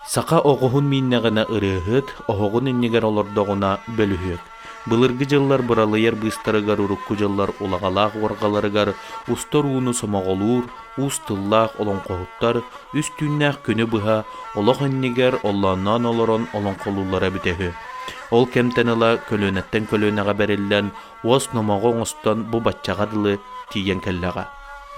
Саха оҕуһун мииннэҕинэ ырыаһыт, оһоҕун иннигэр олордоҕуна бөлүһүөк. Былыргы дьыллар быралыйар быыстарыгар урукку дьыллар улаҕалаах уорҕаларыгар устар ууну сомоҕолуур, уус тыллаах олоҥхоһуттар үс түүннээх күнү быһа олох иннигэр оллоонноон олорон олоҥхолууллара эбитэ үһү. Ол кэмтэн ыла көлүөнэттэн көлүөнэҕэ бэриллэн уос номоҕо оҥостон бу баччаҕа дылы тиийэн кэллэҕэ.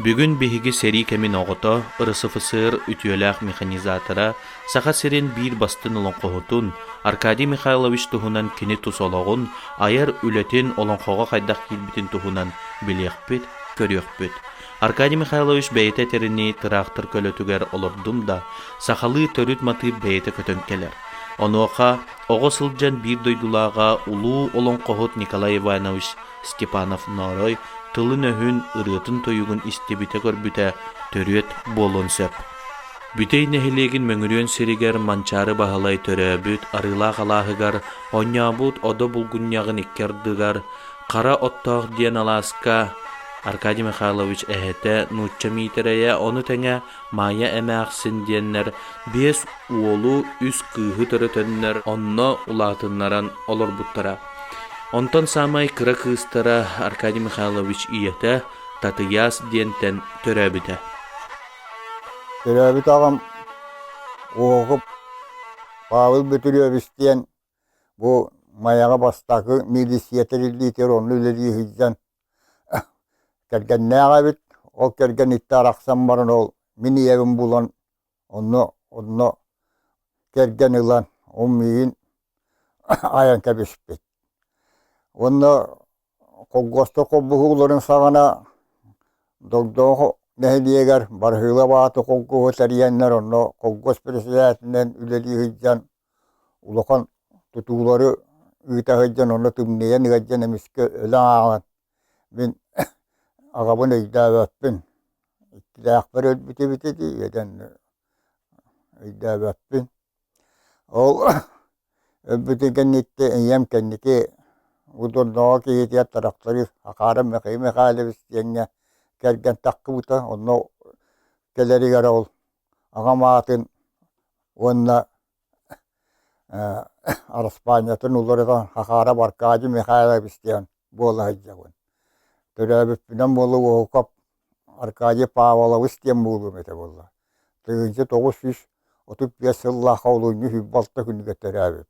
Бүгүн биһиги сэрии кэмин оҕото, РСФСР үтүөлээх механизатора, Саха сирин биир бастыҥ олоҥхоһутун Аркадий Михайлович туһунан кини тус олоҕун, айар үлэтин олоҥхоҕо хайдах киирбитин туһунан билиэхпит, көрүөхпүт. Аркадий Михайлович бэйэтэ этэринии тыраахтыр көлөтүгэр олордум да, сахалыы төрүт матыып бэйэтэ көтөн кэлэр. Онуоха оҕо сылдьан биир дойдулааҕа улуу олоҥхоһут Николай Иванович Степанов-Ноорой тылын-өһүн, ырыатын-тойугун истибитэ-көрбүтэ төрүөт буолуон сөп. Бүтэй нэһилиэгин Мөҥүрүөн сиригэр Манчаары Баһылай төрөөбүт Арыылаах алааһыгар оонньообут Одо булгунньаҕын икки ардыгар Хара Оттоох диэн алааска Аркадий Михайлович эһэтэ Нуучча Миитэрэйэ, ону тэҥэ Маайа эмээхсин диэннэр биэс уолу, үс кыыһы төрөтөннөр онно улаатыннаран олорбуттара. Онтон саамай кыра кыыстара Аркадий Михайлович ийэтэ Татыйаас диэнтэн төрөөбүтэ. Төрөөбүт аҕам Уоһукуп Павел Бөтүрүөбүс диэн бу Майаҕа бастакы милиция тэриллиитигэр онно үлэлии сылдьан Кэргэннээх эбит, ол кэргэниттэн арахсан баран ол мин ийэбин булан онно онно кэргэн ылан ол миигин айан кэбиспит. Уонна холкуостар холбоһууларын саҕана Догдоох нэһилиэгэр Барыһыылап ааты холкуоһу тэрийэннэр онно холкуос председателинэн үлэлии сылдьан улахан тутуулары ыыта сылдьан онно тымныйан ыалдьан эмискэ өлөн ааҕан мин аҕабын өйдөөбөппүн иккилээхпэр өлбүт эбит ити үөдэн өйдөөбөппүн ол өлбүтүн кэнниттэн ийэм кэнники удурдоҕо киһитигэр тракторист Акаров Михаил Михайлович диэҥҥэ кэргэн таххыбыта онно кэлэригэр ол аҕам аатын уонна араспаанньатын уларытан Хахаарап Аркадий Михайлович диэн буола сылдьабын. Төрөөбүппүнэн буола Уоһукап Аркадий Павлович диэн буолуом этэ буолла. 1935 сыллаахха олунньу 26 күнүгэр төрөөбүппүн.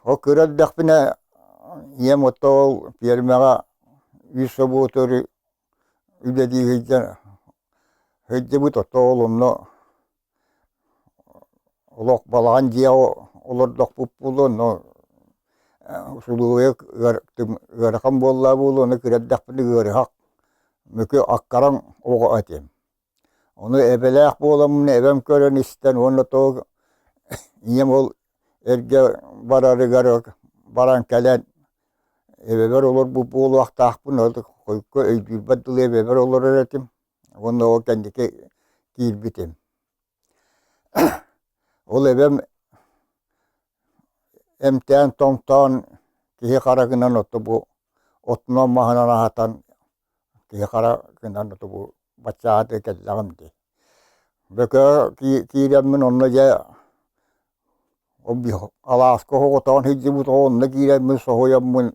Ол кыра эрдэхпинэ ийэм отто ол пиэрмэҕэ үс собуоту үлэлии сылдьан сылдьыбыт отто ол онно Олох балаҕан дьиэҕэ олордохпут буолуо, онно усулуобуйа ыарахан буоллаҕа буолуо, ону кыра эрдэхпинэ ыарыһах, мөкү аккараҥ оҕо этим. Ону эбэлээх буоламмын эбэм көрөн истэн уонна тоҕо ийэм ол эргэ барарыгар баран кэлэн эбэбэр олорбут буолуохтаахпын, ол хойукка өйдүүрбэр дылы эбэбэр олорор этим. Уонна ол кэнники киирбитим. Ол эбэм эмтээн-томтоон киһи хара гынан ото бу отунан-маһынан аһатан киһи хара гынан ото бу баччаҕа кэллэҕим дии. Бөкөө киирэммин онно дьэ Алааска оҕотоон сылдьыбыт оҕо онно киирэммин соһуйаммын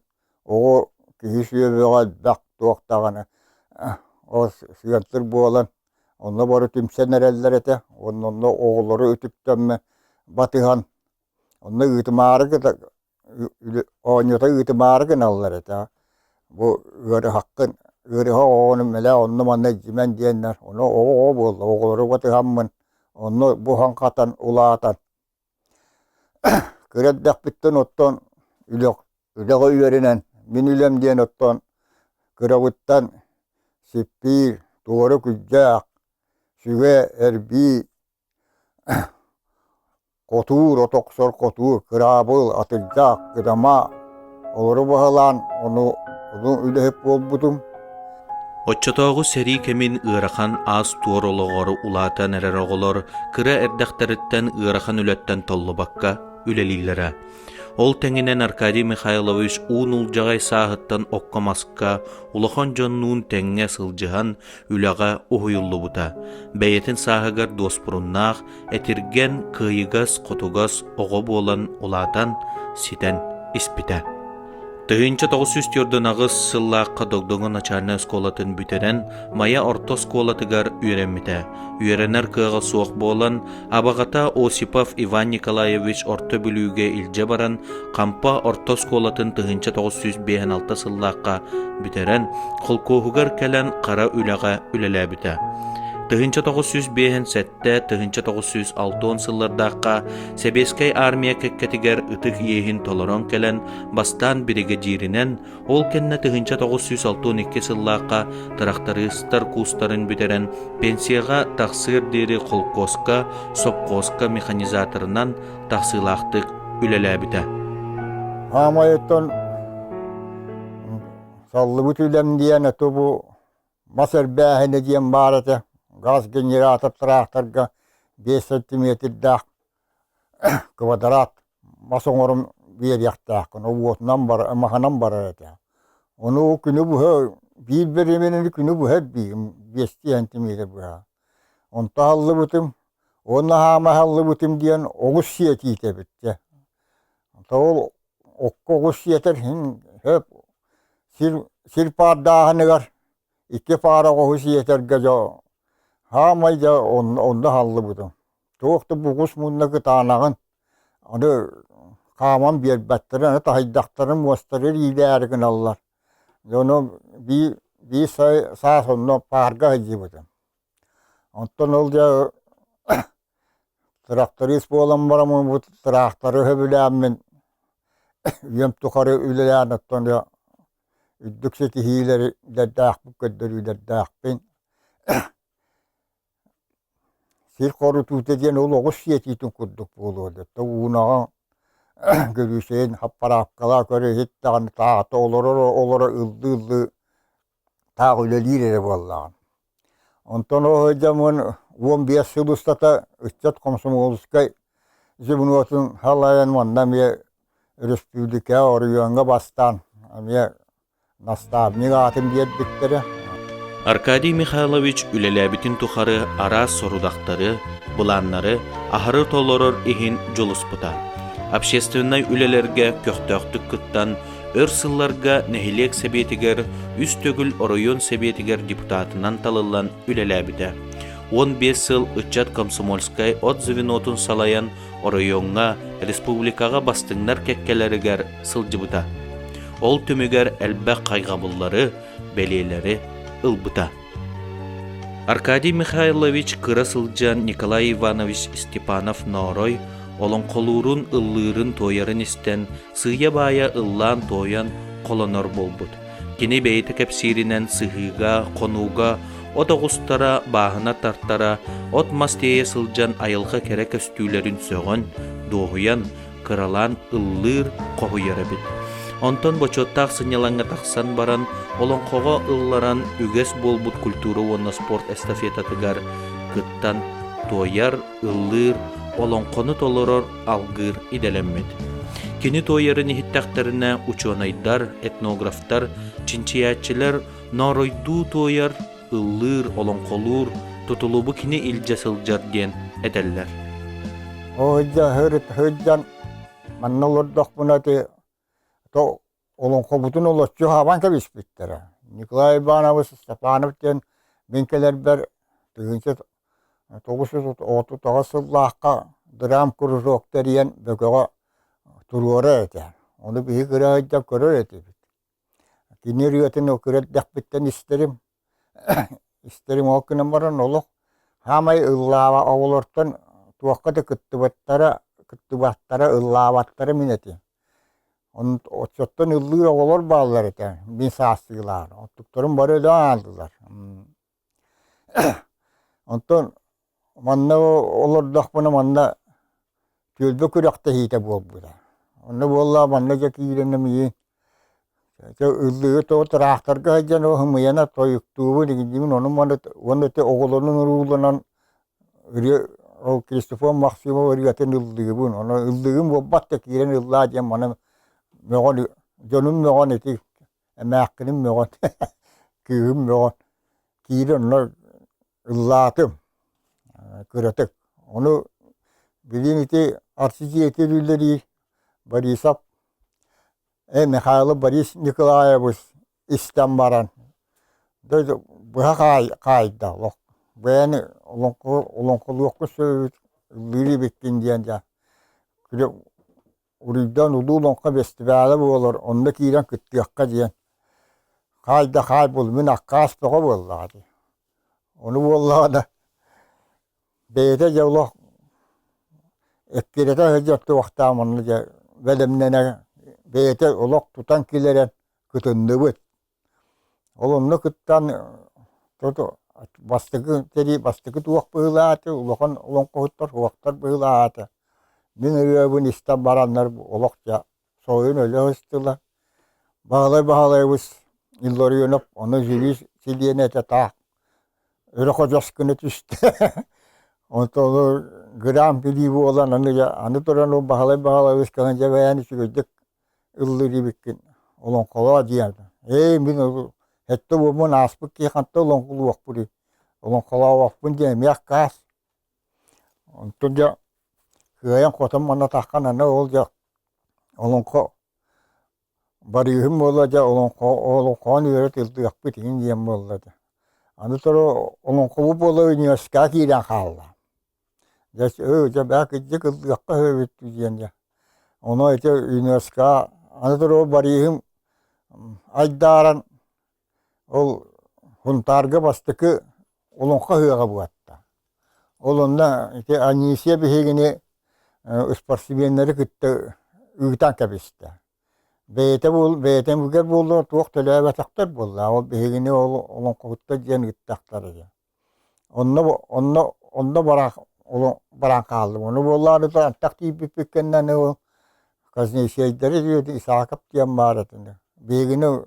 оҕо киһи сүөбэҕэ элбэх туох даҕаны ол сыантыр буолан онно бары түмсэн эрэллэр этэ уонна онно оҕолору үтүктэммэ батыһан онно ыытымаары оонньото ыытымаары гыналлар этэ бу ыарыһаххын ыарыһах оҕону мэлээ онно-манна илдьимэн диэннэр ону оҕо-оҕо буолла оҕолору батыһаммын онно буһан-хатан улаатан кыра эрдэхпиттэн оттон үлэҕэ үөрэнэн мин үлэм диэн оттон кырабыттан сиппиир туора күрдьээх сүгэ эрбии Хотуур, от охсор хотуур, кыраабыл, атырдьах, кыдама олору баһылаан ону ону үлэһит буолбутум. Оччотооҕу сэрии кэмин ыарахан аас-туор олоҕор улаатан эрэр оҕолор кыра эрдэхтэриттэн ыарахан үлэттэн толлубакка үлэлииллэрэ. Ол тэҥинэн Аркадий Михайлович уу нулдьаҕай сааһыттан окко-маска улахан дьоннуун тэҥҥэ сылдьыһан үлэҕэ уһуйуллубута. Бэйэтин сааһыгар дуоспуруннаах, этиргэн, кыайыгас, хотугас оҕо буолан улаатан, ситэн испитэ. 1948 сыллаахха Догдоҥо начальнай оскуолатын бүтэрэн, Майа орто оскуолатыгар үөрэммитэ. Үөрэнэр кыаҕа суох буолан, абаҕата Осипов Иван Николаевич Орто Бүлүүгэ илдьэ баран, Хампа орто оскуолатын 1956 сыллаахха бүтэрэн, холкуоһугар кэлэн хара үлэҕэ үлэлээбитэ. 1957 1960 сыллардаахха Сэбиэскэй Армия кэккэтигэр ытык иэһин толорон кэлэн, бастаан биригэдьииринэн, ол кэннэ 1962 сыллаахха тырахтарыыстар куустарын бүтэрэн, пенсияҕа тахсыар диэри холкуоска, сопхуоска механизаторынан тахсыылаахтык үлэлээбитэ. Хаамайыттан саллыбыт үлэм диэн это бу Мас эрбээһинэ диэн баар этэ, газ генератор тыраахтарга 5 сантиметрдаах квадрат мас оҥорон биэриэхтээххин, ол уотунан бар маһынан барар этэ. Ону күнү быһа биир бэримэнини күнү быһа эрбиигин биэстии сантиметр быһа. Онто аһыллыбытым уонна хаама аһыллыбытым диэн оҕус сиэтиитэ эбит дьэ. Ол окко оҕус сиэтэр иһин сөп Сир, сир паардааһыныгар икки паара оҕуһу сиэтэргэ дьэ хаамай дьэ онно, онно аһаллыбытым. Туох да бугус мунна кытаанаҕын, аны хааман биэрбэттэрин, аны таһыйдахтарын муостары иилээри гыналлар. Дьэ ону биир, биир сай саас онно паарга сылдьыбытым. Онтон ол дьэ Тырахтарыыс буолан бараммын бу тыраахтары сөбүлээммин үйэм тухары үлэлээн оттон үрдүк ситиһиилэрдээхпин, көрдөрүүлэрдээхпин. Сир хорутуута диэн ол оҕус сиэтиитин курдук буолуо да уунаҕа гөрүүсэйин хаппараапкалаа көрө иһит даҕаны таата олорор олоро ыллыы-ыллыы таах үлэлиир эрэ буоллаҕым. Онтон ол сылдьаммын 15 сыл устата ыччат комсомольскай звенотун салайан манна эмиэ өрөспүүбүлүкэҕэ оройуоҥҥа бастаан эмиэ наставник аатын биэрбиттэрэ. Аркадий Михайлович үлэлээбитин тухары араас сорудахтары, былааннары аһары толорор иһин дьулуспута. Общественнай үлэлэргэ көхтөөхтүк кыттан, өр сылларга нэһилиэк сэбиэтигэр үс төгүл оройуон сэбиэтигэр депутатынан талыллан үлэлээбитэ. 15 сыл ыччат комсомольскай от звенотун салайан оройуоҥҥа, республикаҕа бастыҥнар кэккэлэригэр сылдьыбыта. Ол түмүгэр элбэх хайҕабыллары, бэлиэлэри ылбыта. Аркадий Михайлович кыра сылдьан Николай Иванович Степанов-Ноорой олоҥхолуурун, ыллыырын-туойарын истэн, сыыйа-баайа ыллаан-туойан холонор буолбут. Кини бэйэтэ кэпсииринэн сыһыыга, хонууга от оҕустара, бааһына тартара, от-мас тиэйэ сылдьан айылҕа кэрэ көстүүлэрин сөҕөн, дуоһуйан, кыралаан ыллыыр, хоһуйар эбит. Онтон бочуоттаах сынньалаҥҥа тахсан баран, олоҥхоҕо ылларан үгэс буолбут культура уонна спорт эстафетатыгар кыттан туойар, ыллыыр, олоҥхону толорор, алгыыр идэлэммит. Кини туойарын иһиттэхтэринэ учуонайдар, этнографтар, чинчийээччилэр нооройдуу туойар, ыллыыр, олоҥхолуур, тутулубу кини илдьэ сылдьар диэн этэллэр. Оо, сылдьан манна олордохпуна ити то олоҥхобутун олоччу хаабан кэбиспиттэрэ. Николай Иванович Степанов диэн мин кэлэрбэр 1939 сыллаахха драм кружок тэрийэн Бөкөҕө туруорар этэ. Ону биһиги кыра сылдьан көрөр этибит. Кини ырыатын ол кыра эрдэхпиттэн истэрим. Истэрим ол гынан баран олох саамай ыллааба оҕолортон туохха да кыттыбаттара, кыттыбаттара, ыллаабаттара мин этим. Оччоттон ыллыыр оҕолор бааллар этэ, мин саастыылаах. Оттуктарым бары өлөн хааллылар. Онтон манна олордохпуна манна түөлбэ күрэхтэһиитэ буолбута. Онно буоллаҕа манна дьэ киирэн миигин ыллыыр тоҕо тыраахтарга сылдьан ымыйана тойуктуубун игиндибин ону маны уонна ити оҕолорун урууланан ырыа Ол Христофор Максимов ырыатын ыллыыбын. Ону ыллыгым буолбат да киирэн ыллаа диэн маны мөҕөн дьонум мөҕөн ити эмээххиним мөҕөн кыыһым мөҕөн киирэн онно ыллаатым кыратык. Ону билигин ити Арчы дьиэтигэр үлэлиир Борисов Михайлов Борис Николаевич истэн баран быһа хаайда олох бэйэни олоҥхолуохпут сөбүт ыллыыр эбиккин диэн дьэ уруйдаан улуу олоҥхо бэстибээлэ буолар онно киирэн кыттыахха диэн хаай да хаай буол мин аккаас бөҕө буоллаҕа дии ону буоллаҕына бэйэтэ дьэ олох эккирэтэ сылдьар туохтаах онно дьэ бэлэмнэнэ бэйэтэ олох тутан киллэрэн кытынныбыт. Ол онно кыттан бастакы сэрии бастакы туох быһыылаата, улахан олоҥхоһуттар суохтар быһыылаата. Мин ырыабын истэн бараннар олох дьэ соһуйан өлө сыстылар. Баһылай Баһылайабыс Илларионов ону жюри чилиэнэ этэ таах өрө ходьос гына түстэ. Онтон гран-при буолан аны аны туран ол Баһылай Баһылайабыс кэлэн дьэ бэйэни үчүгэйдик ыллыыр эбиккин олоҥхолоо диэн ээ мин сэттэ уоммун ааспыт киһи хантан олоҥхолуохпунуй олоҥхолообоппун диэн эмиэ аккаас онтон дьэ кыайан хотон манатаххын аны ол дьэ олоҥхо барыыһым буолла дьэ олоҥхо олоҥхоҕун үөрэ тыллыахпыт иһин диэн буолла дьэ аны туран олоҥхобут буола университекка киирэн хаалла Дьэ, дьэ бээ кырдьык ыллыахха үһү эбит диэн дьэ. Ону ити ЮНЕСКО аны туран ол Бориһым айдааран ол Сунтаарга бастакы олоҥхо ыһыаҕа буолта. Ол онно ити Анисия биһигини спортсменнары кытта ыытан кэбистэ. Бэйэтэ буол бэйэтэ буоллар туох төлөөбөтөхтөр буолла. Ол биһигини ол олоҥхоһуттар диэн ыыттахтара дьэ. Онно онно онно баран баран хааллым. Ону буоллаары антах тиийбиппит кэннэ аны ол казначейдары Исаакап диэн баар этэ. Биһигини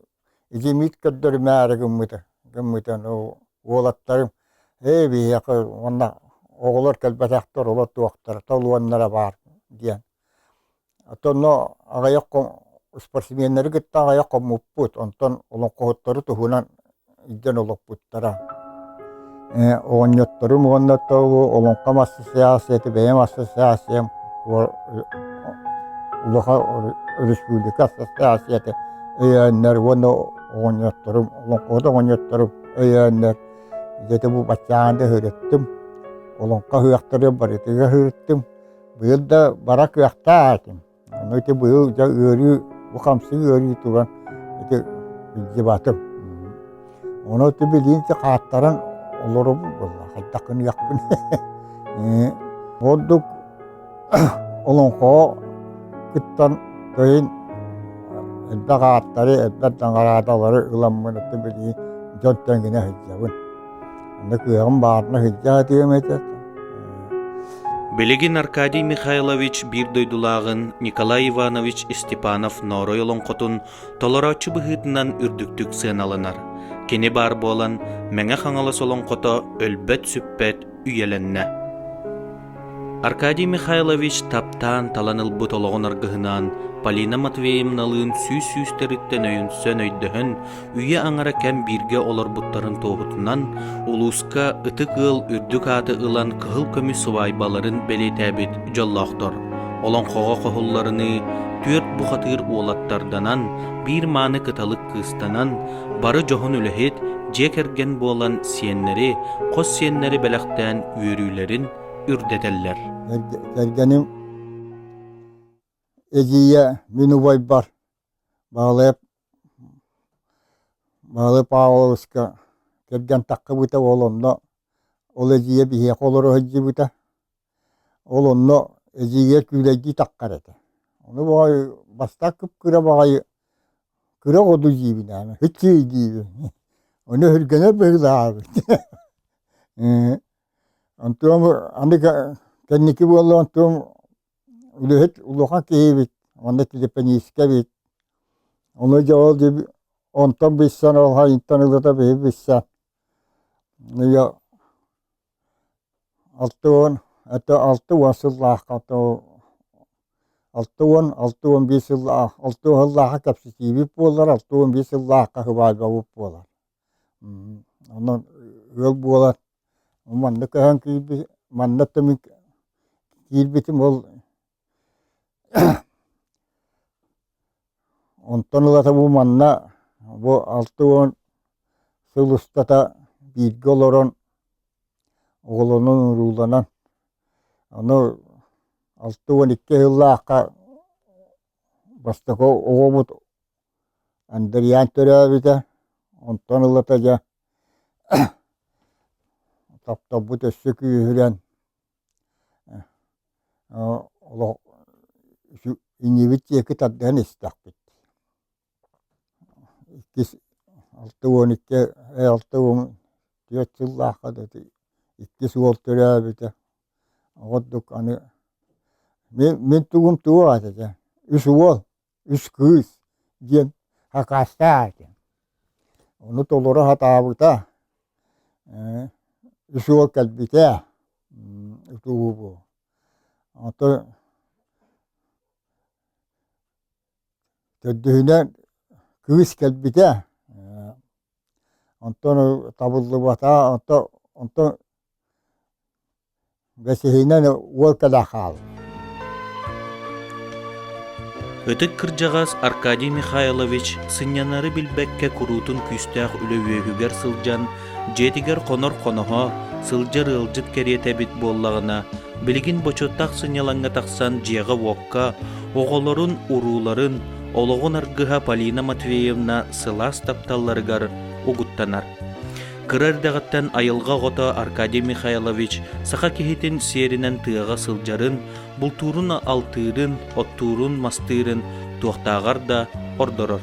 итимиит көрдөрүмээри гыммыта гыммыта уолаттарым ээ биһиэхэ уонна оҕолор кэлбэтэхтэр олор туохтара толуоннара баар диэн Онно аҕыйах спортсменнары кытта аҕыйах хоммуппут, онтон олоҥхоһуттары туһунан илдьэн олоппуттара. Оҕонньотторум уонна олоҥхом ассоциацията, бэйэм ассоциациям улахан республика ассоциацията өйөөннөр уонна оҕонньотторум, олоҥхоһут оҕонньотторум өйөөннөр дьэ бу баччаан да ыһырыттым, олоҥхо ыһыахтары барытыгар ыһырыттым. Быйыл да бара кыахтаах этим. Ону ити быйыл дьэ ыарыы, бу хамсык ыарыы туран ити илдьибатым. Ону ити билигин ити хааттаран олоробун буолла, хайдах гыныахпын. Ордук олоҥхоҕо кыттан кыһын элбэх ааттары, элбэх наҕараадалары ыламмын ити билигин дьон тэҥинэ сылдьабын. Онно кыаҕым баарына сылдьа сатыам этэ. Билигин Аркадий Михайлович биир дойдулааҕын Николай Иванович Степанов-Ноорой олоҥхотун толорооччу быһыытынан үрдүктүк сыаналанар. Кини баар буолан, Мэҥэ Хаҥалас олоҥхото өлбөт-сүппэт үйэлэннэ. Аркадий Михайлович таптаан талан ылбыт олоҕун аргыһынаан Полина Матвеевналыын сүүс сүүстэриттэн өйөнсөн өйдөһөн, үйэ аҥара кэм бииргэ олорбуттарын туоһутунан, улууска ытык ыал үрдүк ааты ылан кыһыл көмүс сыбаайбаларын бэлиэтээбит дьоллоохтор. Олоҥхоҕо хоһулларыныы түөрт бухатыыр уолаттарданан, биир мааны кыталык кыыстанан, бары дьоһун үлэһит, дьиэ кэргэн буолан сиэннэри, хос сиэннэри бэлэхтээн үөрүүлэрин үрдэтэллэр. Кэргэним эдьиийэ мин убайбар Баһылай Баһылай Павловичка кэргэн таххыбыта ол онно ол эдьиийэ биһиэхэ олоро сылдьыбыта. Ол онно эдьиийэ күүлэйдии таххар этэ. Ону баҕайы бастаан кып-кыра баҕайы кыра оҕо диибин ээ, һиччиэй диибин. Ону өһүргэнэр быһыылаах эбит. Онтуом аны кэнники буолла онтуом үлэһит улахан киһи эбит, уонна телефонистка эбит. Ону дьэ ол онтон билсэн ол хайынтан ылыта биһи билсэн. Это 60 сыллаахха 60, 61 сыллаах, 60 сыллаахха кэпсэтиибит буолар, 61 сыллаахха сыбаайбабыт буолар. Онон ыал буолан манна көһөн киирбит, манна түмүк киирбитим ол Онтон ылата бу манна бу 60 сыл устата бииргэ олорон оҕолонон-урууланан ону 62 сыллаахха бастакы оҕобут Андриан төрөөбүтэ, онтон ылата дьэ тапталбыт өссө күүһүрэн Олох иннибит диэки тардыһан истэхпит. Иккис 62 64 сыллаахха да иккис уол төрөөбүтэ. Оҕордук аны мин тугум туох этэ үс уол, үс кыыс диэн хакаастаах этим. Ону толоро сатаабыта. Үс уол кэлбитэ. Утуһуу Оттон төрдүһүнэн кыыс кэлбитэ. Онтон табыллыбата, онтон онтон бэсиһинэн уол кэлэ хаалла. Ытык кырдьаҕас Аркадий Михайлович сынньанары билбэккэ куруутун күүстээх үлэ үөһүгэр сылдьан, дьиэтигэр хонор хоноһо, сылдьар ыалдьыт кэриэтэ эбит буоллаҕына, билигин бочуоттаах сынньалаҥҥа тахсан дьиэҕэ-уокка оҕолорун, урууларын, олоҕун аргыһа Полина Матвеевна сылаас тапталларыгар угуттанар. Кыра эрдэҕиттэн айылҕа оҕото Аркадий Михайлович саха киһитин сиэринэн тыаҕа сылдьарын, бултуурун-алтыырын, оттуурун-мастыырын туохтааҕар да ордорор.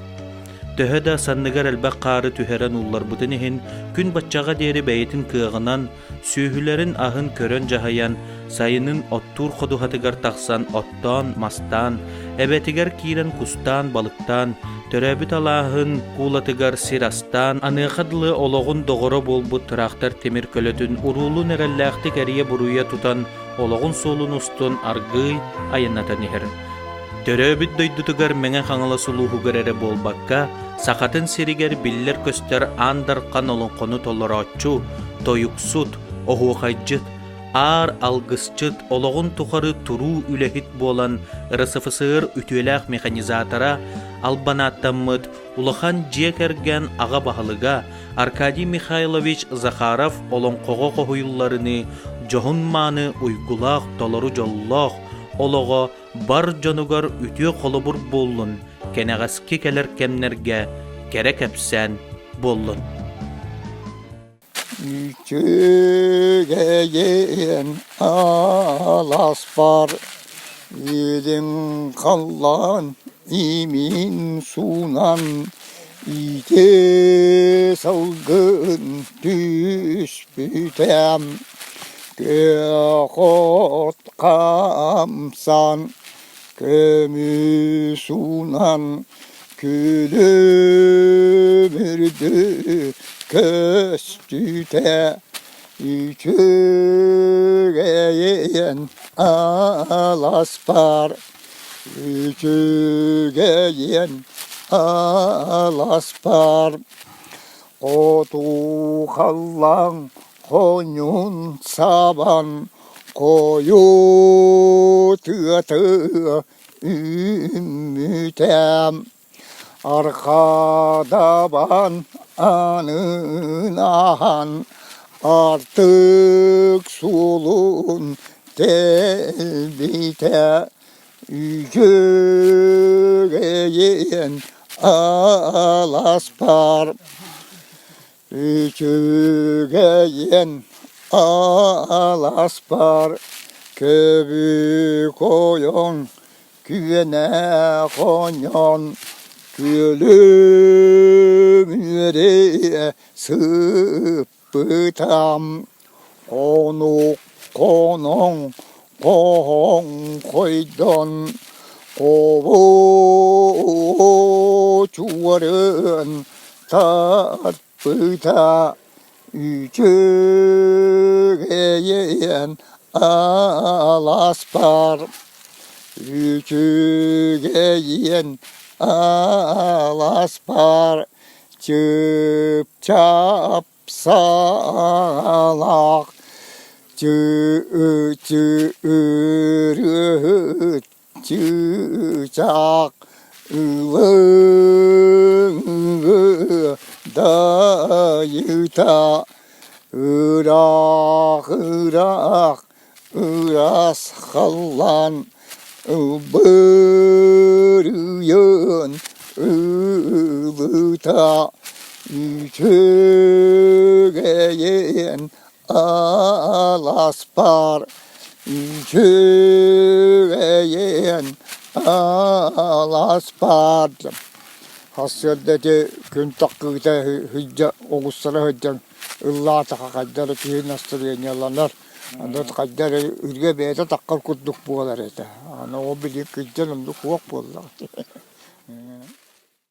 Төһө да санныгар элбэх хаары түһэрэн уулларбытын иһин, күн баччаҕа диэри бэйэтин кыаҕынан, сүөһүлэрин аһын көрөн дьаһайан, сайынын оттуур ходуһатыгар тахсан оттоон, мастаан, эбэтигэр киирэн кустаан, балыктаан, төрөөбүт алааһын куулатыгар сир астаан, аныаха дылы олоҕун доҕоро буолбут тыраахтар тимир көлөтүн уруулун эрэллээхтик эрийэ-буруйа тутан олоҕун суолун устун аргыый айаннатан иһэр. Төрөөбүт дойдутугар Мэҥэ Хаҥалас улууһугар эрэ буолбакка, Сахатын сиригэр биллэр-көстөр Аан Дархан олоҥхону толорооччу, тойуксут, оһуохайдьыт, аар алгысчыт олоҕун тухары туруу үлэһит буолан РСФСР үтүөлээх механизатора, албан ааттаммыт улахан дьиэ кэргэн аҕа баһылыга Аркадий Михайлович Захаров олоҥхоҕо хоһуйулларыныы дьоһун-мааны уйгулаах толору дьоллоох олоҕо бар дьонугар үтүө холобур буоллун, кэнэҕэски кэлэр кэмнэргэ кэрэ кэпсээн буоллун. Үчүгэйин аласпар илин халлаан имин суунан ити салгын түспүтэ күөх от хамсан көмүс уунан Күлүмүрдү көстүүтэ үчүгэйин аласпар, үчүгэйин аласпар. Хоту халлаан хоньун сабан хойуу тыаты үүммүтэ арҕаадабан анынаһан артык суолун тэлбитэ үчүгэйин аласпар Үчүгэйин аласпар көбүк ойон күөнэ хоньон күөлүм үөрэ сыппытам хонук хоноҥ хоһоҥ хойдон хобучуарын тарпыта үчүгэйин. Аласпар үчүгэйиэн аласпар чыпчап саалаах чы-ырыһыт чыычаах ылыҥы дайыта ыраах ыраах ыраас халлаан ылбырыйан ылыта үчүгэйин аласпар үчүгэйин аласпар Сарсыарда ити күн таххыыта сылдьа оҕустара сылдьан ыллаатаха хайда эрэ киһи настырыанньаланар, аны хайда эрэ ырыа бэйэтэ таххар курдук буолар этэ. Аны ол билигин кырдьан оннук суох буоллаҕа.